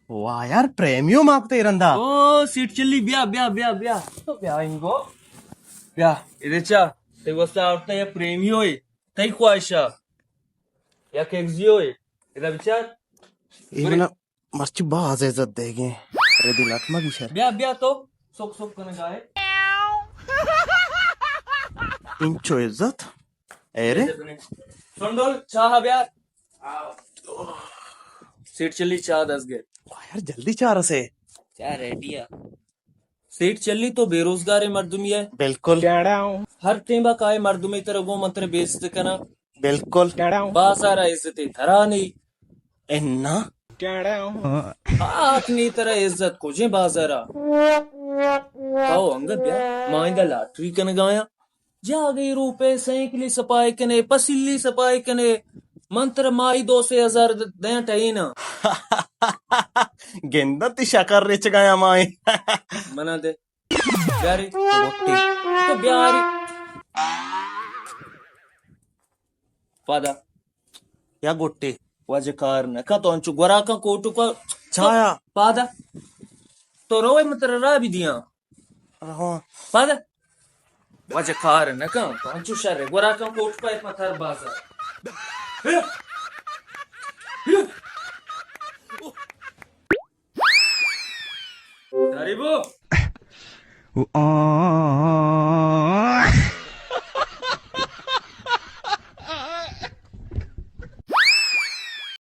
واہ یار، پریمیو ماپ تے رندا۔ او سیٹ چلی، بیا، بیا، بیا، بیا۔ تو بیا انگو۔ بیا، ادے چا، تے واسطہ آورتا یا پریمیو ہے، تئی خواہشا۔ یا کیکزیو ہے، ادا بچار۔ اے منا مرچی باز عزت دے گے۔ ردی لٹ مگی شر۔ بیا، بیا تو، سک سک کنگا ہے۔ انچو عزت؟ اے رے؟ سنڈول، چاہ بیار۔ سیٹ چلی چاہ دس گئے۔ واہ یار، جلدی چاہ رسے۔ چاہ ریڈی ہے۔ سیٹ چلی تو بے روزگار مردمی ہے۔ بالکل۔ ہر ٹیم با کائے مردمی تر گو من تر بے عزت کنا۔ بالکل۔ بازار عزت ترا نہیں۔ انا۔ آتنی ترا عزت کجیں بازارا۔ تو انگت بیا، ما ایندا لاٹری کنگایا۔ جاگہی روپے سائیکلی سپائی کنے، پسیلی سپائی کنے، من ترا ماہی دو سے ہزار د-، دیاں ٹہینا۔ گندہ تی شکر رچگایا ماہی۔ منا دے۔ بیاری۔ تو بیاری۔ پادا۔ یا گٹے۔ واجہ کار نہ کا تو انچو گورا کا کوٹو کا۔ چایا۔ پادا۔ تو روئے من ترا راہ بھی دیاں۔ رہواں۔ پد واجہ کار نہ کن، تو انچو شر گورا کن کوٹ پہ پتھر بازار۔ غریبو۔